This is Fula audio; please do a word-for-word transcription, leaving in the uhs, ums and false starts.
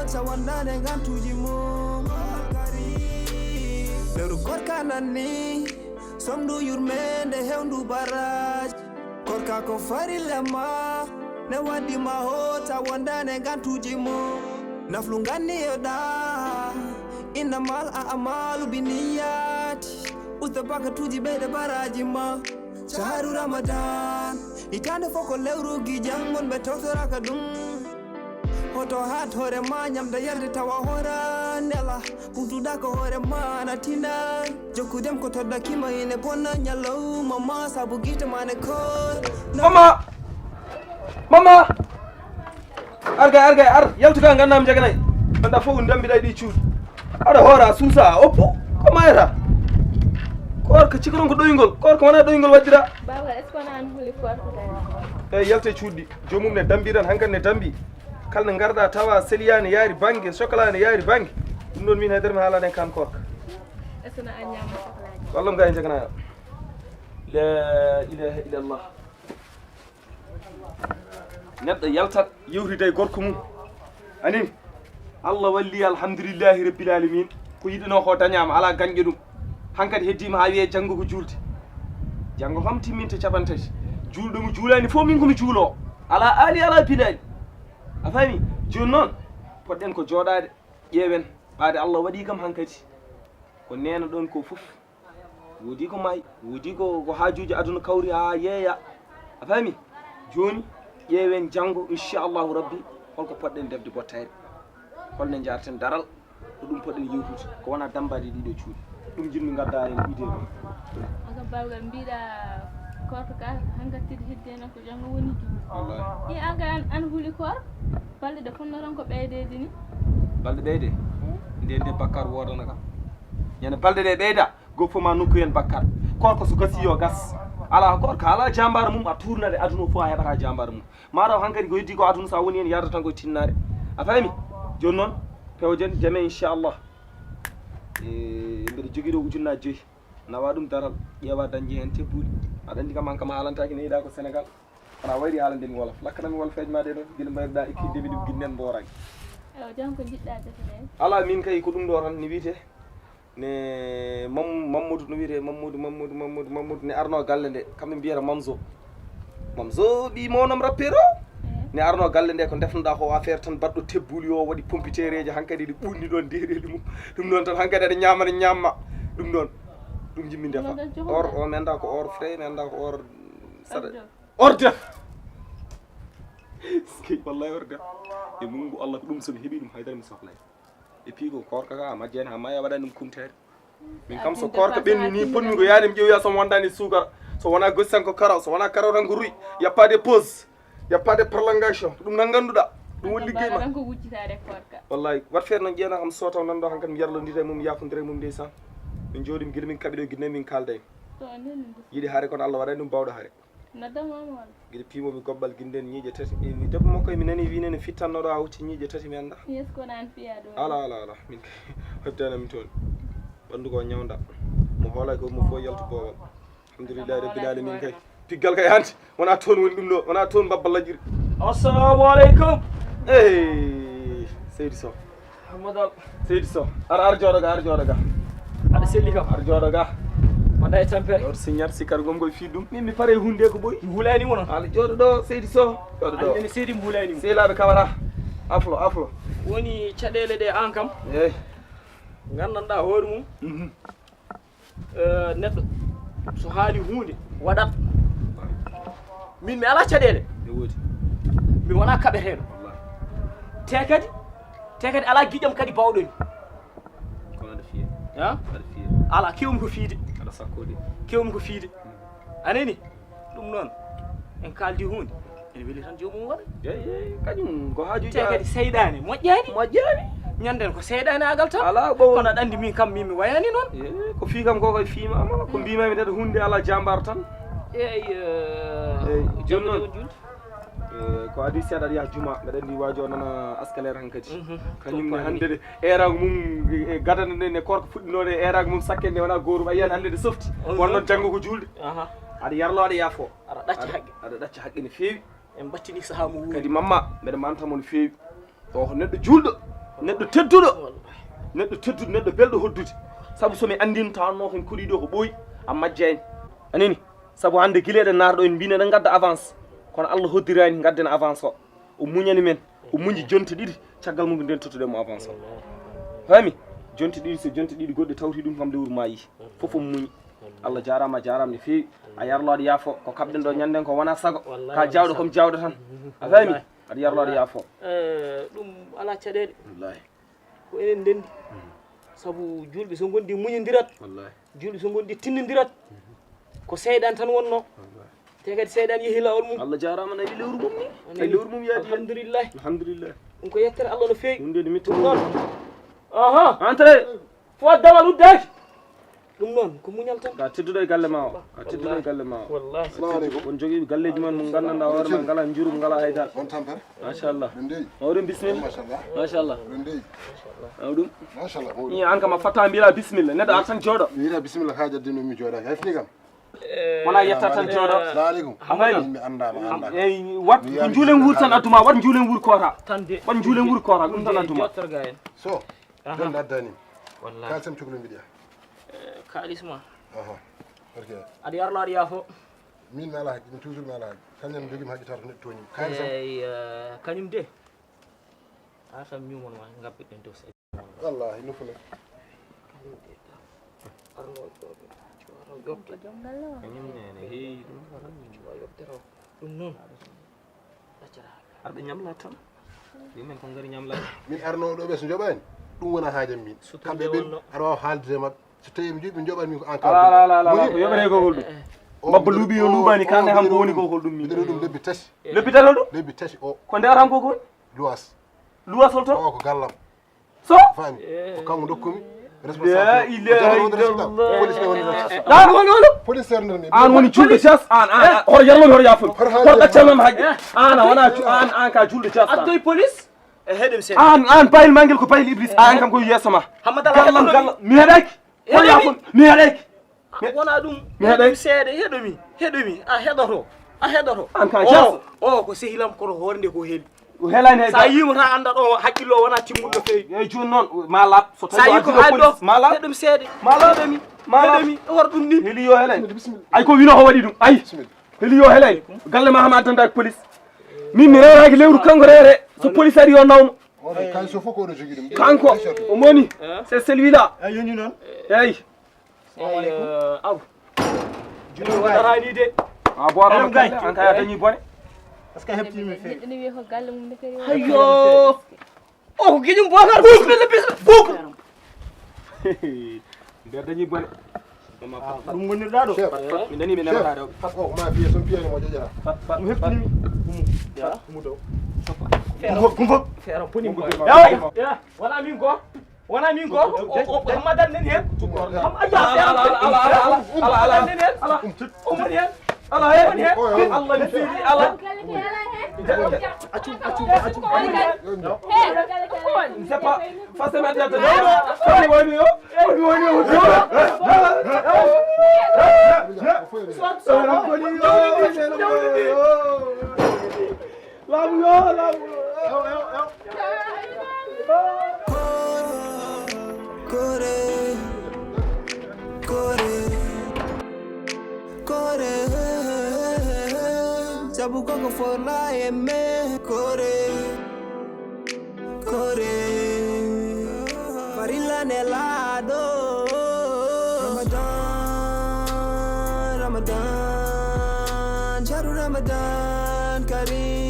Sa wondaande ngantuuji mum. Lewru korka nanni, somndu yurmeende hewndu baraaji. Korka ko farilla ma, ne waddi ma hoota wondaande ngantuuji mum. Naflu nganni e ɗa, innamal a'malu binniyati. Usta bakatuuji ɓeyde baraaji ma. Shahru Ramadan, hitaande fof ko lewru gijan, wonɓe tawtoraaka ɗum. Hoto haat hoore ma ñamde yarde tawa hoora nela. Ɓurduɗa ko hoore ma na tina. Jokku dem ko toddaki ma ine bonna ñalawma ma sabu gite ma ne koor. Mama! Mama! Ar gay, ar gay, ar. Yaltu ka nganndaa mi jaganay. Nganndaa fof ndambiɗa e ɗi cuuɗi. Aɗa hoora, suusa, oppu. Ko mayata? Koor ko cikkaɗon ko ɗoyngol. Koor ko wona ɗoyngol waɗdira. Baba, est-ce que wona an huli koor ko kadi? Eyi, yalte cuuɗi. Joomum ne dambi tan, hankadi ne dambi. Kala ne ngarɗa tawa seliya ne yaari bannge, chocolat ne yaari bannge. Ɗum ɗon min haydara mi haalani en kan koorka. Est-ce que na a ñaama chocolat ji? Wallam ga e jagana. La ilaha illallah. Neɗɗo yaltat yewtida e gorko mum. Anin, Allah walli, alhamdulillahi rabbil alamin. Ko yiɗuno ko dañama, ala gañƴo ɗum. Hankadi heddima ha wiye janngo ko julde. Janngo kam timminta capanɗe tati. Julɗo mo juulani fof min komi juulo. Ala aali, ala bilaali. A faami? Joni noon, poɗɗen ko jooɗaade, ƴeewen, ɓaade Allah waɗi kam hankadi. Ko neena ɗon ko fof. Woodi ko maayi, woodi ko, ko haajuuji aduna kawri haa yeeya. A faami? Jooni, ƴeewen janngo, inchallahu rabbi, holko poɗɗen defde bottayre. Holno njaarten daral, ko ɗum poɗɗen yewtude. Ko wona dammbaade ɗiɗo cuuɗi. Ɗum njiɗmi ngaddaade en idée ma. Oga bawgal mbiɗa koorka ka, hankadi tigi heddi en ko janngo woni juulde. Wallahi. I an kay an, an huli koor, balɗe ɗe fotnoton ko ɓeydeede ni. Balɗe ɓeyde? Eh? Nde nde bakkar woodana kam. Ñande balɗe ɗe ɓeyda, goppo ma nokku hen bakkar. Koorka so gasi yo gas. Ala koorka, ala jambaare mum, a tuurnade aduna fof a heɓata jambaare mum. Mataw hankadi ko heddi ko aduna so a woni hen yahata tan ko tinnaare. A faami? Jooni noon, pewjen, jame inchallah. E, mbeɗa jogii ɗo ujunnaaji joyi. Nawa ɗum daral, ƴeewa dañde heen tebbuuli. Aɗa anndi kam, aan kam a haalantaake, nehɗa ko Senegaal. Kono a wayri haalande mi wolof. Lakkanam mi wolofeeje ma ɗee ɗoo, gila mbayruɗaa ikki ndewi ɗum ginnen mbooraani. Ewa, jam ko njiɗɗaa defde? Alaa, miin kay ko ɗum ɗoo tan ne wiyetee. Ne Mam-, Mammoudu no wiyetee, Mammoudu, Mammoudu, Mammoudu, Mammoudu ne arnoo galle nde, kamɓe mbiyata Mamzo. Mamzo ɓii monam rappeur o. Eh. Ne arnoo galle nde ko ndefnoɗaa ko affaire tan baɗɗo tebbuuli o, waɗi pompiteereeji hankadi ɗi ɓuuɗni ɗoon deereeli mum. Ɗum ɗoon tan hankadi aɗa ñaama, aɗa ñaama. Ɗum ɗoon. Ɗum jimmi ndefa. Ɗum ɗoon jogo or, ndefa. O mi anndaa ko or frais, mi anndaa ko or saɗa. Order. Order. Ski, wallahi order. E mungu Allah ko ɗum so mi heɓi ɗum haydara mi sohlay. E piigo koorka ka, a majjani, a maya, a waɗani ɗum kumteere. Min kam so koorka ɓenni ni, potmi ko yaade mi ƴeewoya so mi wondaani suukara. So wonaa gosi tan ko karaw, so wonaa karaw tan ko ruy. Y a pas de pause, y a pas de prolongation. Ko ɗum tan ngannduɗaa. Ɗum woni liggey ma. Tan ko wujjitaade koorka. Wallahi, wat feere noon ƴeewna kam so taw nan ɗo hankadi mi yarlondira e mum, mi yaafondira e mum ndeysaan. Min njooɗi mi gila min kaɓi ɗo Guinée min kaalda en. To nani ndu. Yiɗi hare kono Allah waɗani ɗum bawɗo hare. Nodda mama walla? Gila piimomi gobbal ginden ñiiƴe tati. E mi debbo makko e mi nani wiine ne fittannoɗo a hocci ñiiƴe tati mi annda. Yes, ko nan fiya ɗo. Ala, ala, ala. Min kay, wattana mi toon. Ɓanndu ko ñawnda. Mo hoolay ko mo fof yaltu boowal. Alhamdulillahi rabbil alamin kay. Piggal kay hanti. Wona toon woni ɗum ɗo. Wona toon mbabba lajiri. Assalamu aleykum. Ey, seydi Sow. Hammadal. Seydi Sow. Ar, ar jooɗo ga, ar jooɗo ga. Aɗa selli kam. Ar jooɗo ga. Mbaɗa e tampere. Ɗo signal sikkar gom koye fii ɗum. Min mi pare hunde ko ɓoy. Mi hulaani mo noon. Ala jooɗo ɗo, seydi Sow. Jooɗo ɗo. Aɗa seydi mi hulaani mo. Sehlaaɓe kamara. Aflo, aflo. Woni caɗeele ɗe aan kam. Eey. Nganndanɗaa hoore mum. Mhm. Eh, neɗɗo so haali huunde waɗat. Min mi alaa caɗeele. Ne woodi. Mi wonaa kaɓeteeɗo. Wallahi. Te kadi, te kadi alaa giƴam kadi bawɗo mi. Kono aɗa fiya. Ha? Aɗa fiya. Alaa, keewmi ko fiide. Aɗa sakko de. Keewmi ko fiide. A nani? Ɗum noon, en kaaldi huunde, ene weli tan joomum waɗa. Eey, eey, kañum ko haajuuji. Te kadi seyɗaane moƴƴaani. Moƴƴaani. Ñanden ko seyɗaane agal tan. Alaa ɓowo. Kono aɗa anndi min kam, min mi wayaani noon. Eey, ko fii kam ko koye fii ma, amana ko mbiimaami tan huunde alaa jambaar tan. Eey, eh, eey, jooni noon. Jam woni julde. Eh, ko adii seeɗa aɗa yaha juma, mbeɗa anndi waajo o nana askaleer hankadi. Mhm. Kañum ne hannde de, eeraango mum, e gadana nde, ne koorka fuɗɗinoode, eeraango mum sakke nde wonaa goorum. A yiyat hannde nde softi. Mhm. Won noon janngo ko juulde. Aha. Aɗa yarlo, aɗa yaafo. Aɗa ɗacca haqqe. Aɗa ɗacca haqqe no feewi. En mbattini sahaa mo wuuri. Kadi mamma, mbeɗa manta mo no feewi. O ko neɗɗo juulɗo. Neɗɗo tedduɗo, neɗɗo tedduɗo, neɗɗo belɗo hoddude. Sabu so mi anndino, tawanno ko en koɗi ɗo ko ɓooyi, a majjani. A nani? Sabu hannde gila eɗen naata ɗo, en mbino eɗen ngadda avance. Kono Allah hoddirani ngadden avance o. O muñani men. O muñi jonte ɗiɗi, caggal mum nden tottuɗen mo avance o. Faami? Jonte ɗiɗi, so jonte ɗiɗi goɗɗe tawti ɗum kam, lewru maayi. Fof o muñi. Allah jaaraama, a jaaraama no feewi. A yarlooɗo yaafo, ko kaɓɗen ɗo ñannden ko wona sago. Ka jaawɗo comme jaawɗo tan. A faami? Aɗa yarlooɗo yaafo. Eh, ɗum alaa caɗeele. Wallaahi. Ko enen ndenndi. Sabu juulɓe so ngondi muñondirat. Wallaahi. Juulɓe so ngondi tinnondirat. Ko seyɗan tan wonno. Wallaahi. Te kadi seyɗan yehi laawol mum. Allah jaaraama, nayi lewru mum ni. Nayi lewru mum yaadi. Alhamdulillahi. Alhamdulillahi. Ɗum ko yettere Allah no feewi. Ɗum nde mi ɗum noon. Aha. Entrez. Fo damal uddaaki. Ɗum noon ko muñal tan. Ka tedduɗo e galle ma o. Ka tedduɗo e galle ma o. Wallaahi. Assalamu aleykum. On jogii galleeji mon mo nganndanɗaa hoore ma, ngala njurum, ngala haydara. On tampere? Machallah. Min dey. Mawɗum, bismillah. Machallah. Machallah. Min dey. Mawɗum. Machallah. Ni an kam a fatta mbiɗa bismillah. Neɗɗo ar tan jooɗo. Mi wiɗa bismillah ka jaddi no mi jooɗa. Hay fini kam. Wona yetta tan jooɗo. Assalamu aleykum. Hamadi. Mi anndaama, anndaama. Eyi, wat ko njuulen wuur tan adduma, wat njuulen wuur koota. Wat njuulen wuur koota, ɗum tan adduma. So. Aha. Ɗum addani. Wallahi. Kalisam cuklu mbiɗa. Eh, kalis ma. Aha. Ok. Aɗa yarlo aɗa yaafo. Min mi ala haqqi, min toujours mi ala haqqi. Kañum jogi mi haqqi tawata neɗɗo tooñi. Kalisam. Eyi, eh, kañum de. A tan ñumon ma ngabbit ɗen dow sey. Wallahi, nufuna. Kañum de. Arno ɗo. Arno yoɓde. Kañum ne, ne heewi ɗum. Arno yoɓde raw. Ɗum noon. Arɓe ñamla tan. Min men ko ngari ñamla. Min arno ɗo ɓe so njoɓani. Ɗum wona haajam min. Kamɓe ɓen aɗa waawa haaldude maɓɓe. So tawi ɓe njoɓi, ɓe njoɓani min ko an. Ala, ala, ala, ala, ko yoɓete ko holɗum? Mabba luuɓi yo luuɓani, kande kam ko woni ko holɗum min? Miɗen ɗum lebbi tati. Lebbi tati holɗum? Lebbi tati o. Ko ndewata ko ko woni? Luwas. Luwas holto? O ko gallam. So? Fami. Ko kanko dokkumi. La ilaha illallah. Police ne woni. An woni woni. Police ne woni. An woni julɗo cas. An, an, an. Hoto yarlo mi, hoto yafo. Hoto ɗaccal ma haqqe. An a wona ju-, an, an ka julɗo cas. Addoy police. E heɗem sen. An, an bayil mangel ko bayil iblis. An kam ko yeeso ma. Hamada la. Gallam, gallam. Mi heɗaki. Hoto yafo. Mi heɗaki. Wona ɗum. Mi heɗay. Seeɗa, heɗomi, heɗomi, a heɗoto, a heɗoto. An ka cas. O, o ko sehilam kono hoore nde ko heli. O helani hay. Sa yima tan annda ɗo hakkillo wona timmuɗo feewi. Eyi, joni noon, ma laaɓ. So tawi a jiɗo police, ma laaɓ. Heɗomi seeɗa. Ma laaɓ. Heɗomi, ma laaɓ. Heɗomi, o war ɗum ni. Heli yo helay. Ay ko wino o waɗi ɗum. Ay. Heli yo helay. Galle ma hama addanta police. Min mi rewraki lewru kanko rewre. So police ari yo nawmo. Kanko o moni. C'est celui-là. Ay yoni noon. Eyi. Salamu aleykum. Eh, aw. Juli waɗata ni de. A boora mo kala, an kay a dañi bone. Parce que a heɓtimi feewi. Neɗɗo ne wiya ko galle mum nde kadi. Hayyo. O ko giƴum bookar, bismilla, bismilla. Bookar. Nder dañi bone. Ɗum wonirɗa ɗo. Chef. Mi nani mi nanata ɗo. Fat o ma fiye son piye mo jojara. Fat, fat, ɗum heɓtimi. Fat ɗum ɗo. Feero. Gumfo. Feero poni mo. Ya, ya. Wala min ko. Wona min ko, o, o, o, Hammadan nani hen. Ham-, ayya, ala, ala, ala, ala, ala, ala, ala, ala. Hammadan nani hen. Ala. Omar hen. Ala, hen. Omar hen. Allah mi seydi, ala. Acum, acum, acum. C'est pas, forcément, tu as dit, non, non, non, non, non, non, non, non. Sot, sot, sot, sot, sot. Laamu yo, laamu yo. Ew, ew, ew. Kore, kore, kore. Sabu koko fola e me. Kore, kore. Farilla ne laado. Ramadan, Ramadan, sharu Ramadan Kareem.